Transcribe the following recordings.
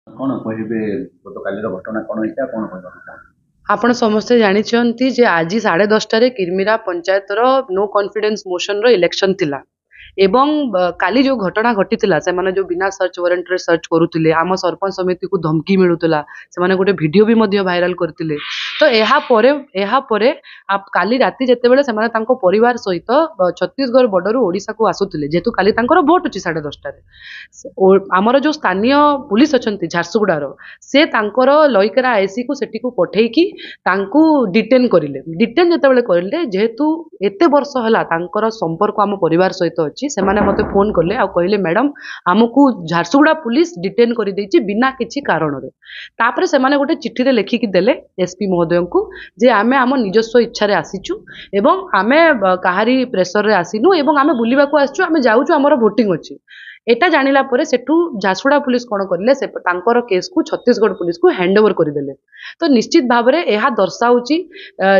କ'ଣ କହିବେ, ଗତକାଲିର ଘଟଣା କ'ଣ ହେଇଥିଲା, କ'ଣ କହିବାକୁ ଚାହୁଁଛନ୍ତି? ଆପଣ ସମସ୍ତେ ଜାଣିଛନ୍ତି ଯେ ଆଜି 10:30ରେ କିର୍ମିରା ପଞ୍ଚାୟତର ନୋ କନଫିଡେନ୍ସ ମୋସନର ଇଲେକ୍ସନ ଥିଲା ଏବଂ କାଲି ଯୋଉ ଘଟଣା ଘଟିଥିଲା, ସେମାନେ ଯୋଉ ବିନା ସର୍ଚ୍ଚ ୱାରେଣ୍ଟରେ ସର୍ଚ୍ଚ କରୁଥିଲେ, ଆମ ସରପଞ୍ଚ ସମିତିକୁ ଧମକି ମିଳୁଥିଲା, ସେମାନେ ଗୋଟେ ଭିଡିଓ ବି ମଧ୍ୟ ଭାଇରାଲ କରିଥିଲେ। ତ ଏହା ପରେ କାଲି ରାତି ଯେତେବେଳେ ସେମାନେ ତାଙ୍କ ପରିବାର ସହିତ ଛତିଶଗଡ଼ ବର୍ଡରରୁ ଓଡ଼ିଶାକୁ ଆସୁଥିଲେ, ଯେହେତୁ କାଲି ତାଙ୍କର ଭୋଟ ଅଛି 10:30ରେ, ଆମର ଯୋଉ ସ୍ଥାନୀୟ ପୁଲିସ ଅଛନ୍ତି ଝାରସୁଗୁଡ଼ାର, ସେ ତାଙ୍କର ଲଇକେରା ଆଇସିକୁ ସେଠିକୁ ପଠେଇକି ତାଙ୍କୁ ଡିଟେନ୍ କରିଲେ। ଡିଟେନ୍ ଯେତେବେଳେ କରିଲେ, ଯେହେତୁ ଏତେ ବର୍ଷ ହେଲା ତାଙ୍କର ସମ୍ପର୍କ ଆମ ପରିବାର ସହିତ ଅଛି, ସେମାନେ ମୋତେ ଫୋନ କଲେ ଆଉ କହିଲେ, ମ୍ୟାଡ଼ାମ, ଆମକୁ ଝାରସୁଗୁଡ଼ା ପୁଲିସ ଡିଟେନ୍ କରିଦେଇଛି ବିନା କିଛି କାରଣରେ। ତାପରେ ସେମାନେ ଗୋଟେ ଚିଠିରେ ଲେଖିକି ଦେଲେ ଏସପି ମହୋଦୟଙ୍କୁ ଯେ ଆମେ ଆମ ନିଜସ୍ୱ ଇଚ୍ଛାରେ ଆସିଛୁ ଏବଂ ଆମେ କାହାରି ପ୍ରେସରରେ ଆସିନୁ ଏବଂ ଆମେ ବୁଲିବାକୁ ଆସିଛୁ, ଆମେ ଯାଉଛୁ, ଆମର ଭୋଟିଂ ଅଛି। ଏଟା ଜାଣିଲା ପରେ ସେଠୁ ଝାରସୁଗୁଡ଼ା ପୁଲିସ କ'ଣ କରିଲେ? ସେ ତାଙ୍କର କେସ୍କୁ ଛତିଶଗଡ଼ ପୁଲିସକୁ ହ୍ୟାଣ୍ଡ ଓଭର କରିଦେଲେ। ତ ନିଶ୍ଚିତ ଭାବରେ ଏହା ଦର୍ଶାଉଛି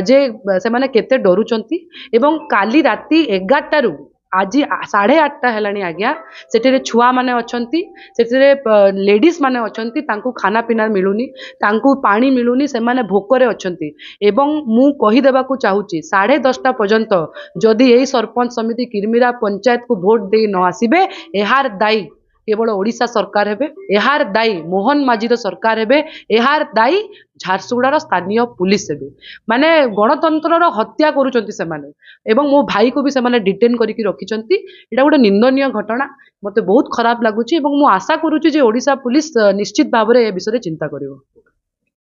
ଯେ ସେମାନେ କେତେ ଡରୁଛନ୍ତି। ଏବଂ କାଲି ରାତି 11ଟାରୁ ଆଜି 8:30 ହେଲାଣି ଆଜ୍ଞା, ସେଠିରେ ଛୁଆମାନେ ଅଛନ୍ତି, ସେଥିରେ ଲେଡିଜ ମାନେ ଅଛନ୍ତି, ତାଙ୍କୁ ଖାନା ପିନା ମିଳୁନି, ତାଙ୍କୁ ପାଣି ମିଳୁନି, ସେମାନେ ଭୋକରେ ଅଛନ୍ତି। ଏବଂ ମୁଁ କହିଦେବାକୁ ଚାହୁଁଛି, 10:30 ପର୍ଯ୍ୟନ୍ତ ଯଦି ଏଇ ସରପଞ୍ଚ ସମିତି କିର୍ମିରା ପଞ୍ଚାୟତକୁ ଭୋଟ ଦେଇ ନ ଆସିବେ, ଏହାର ଦାୟୀ କେବଳ ଓଡ଼ିଶା ସରକାର ହେବେ, ଏହାର ଦାୟୀ ମୋହନ ମାଝୀର ସରକାର ହେବେ, ଏହାର ଦାୟୀ ଝାରସୁଗୁଡ଼ାର ସ୍ଥାନୀୟ ପୁଲିସ ହେବେ। ମାନେ ଗଣତନ୍ତ୍ରର ହତ୍ୟା କରୁଛନ୍ତି ସେମାନେ ଏବଂ ମୋ ଭାଇକୁ ବି ସେମାନେ ଡିଟେନ୍ କରିକି ରଖିଛନ୍ତି। ଏଇଟା ଗୋଟେ ନିନ୍ଦନୀୟ ଘଟଣା, ମୋତେ ବହୁତ ଖରାପ ଲାଗୁଛି ଏବଂ ମୁଁ ଆଶା କରୁଛି ଯେ ଓଡ଼ିଶା ପୁଲିସ ନିଶ୍ଚିତ ଭାବରେ ଏ ବିଷୟରେ ଚିନ୍ତା କରିବ।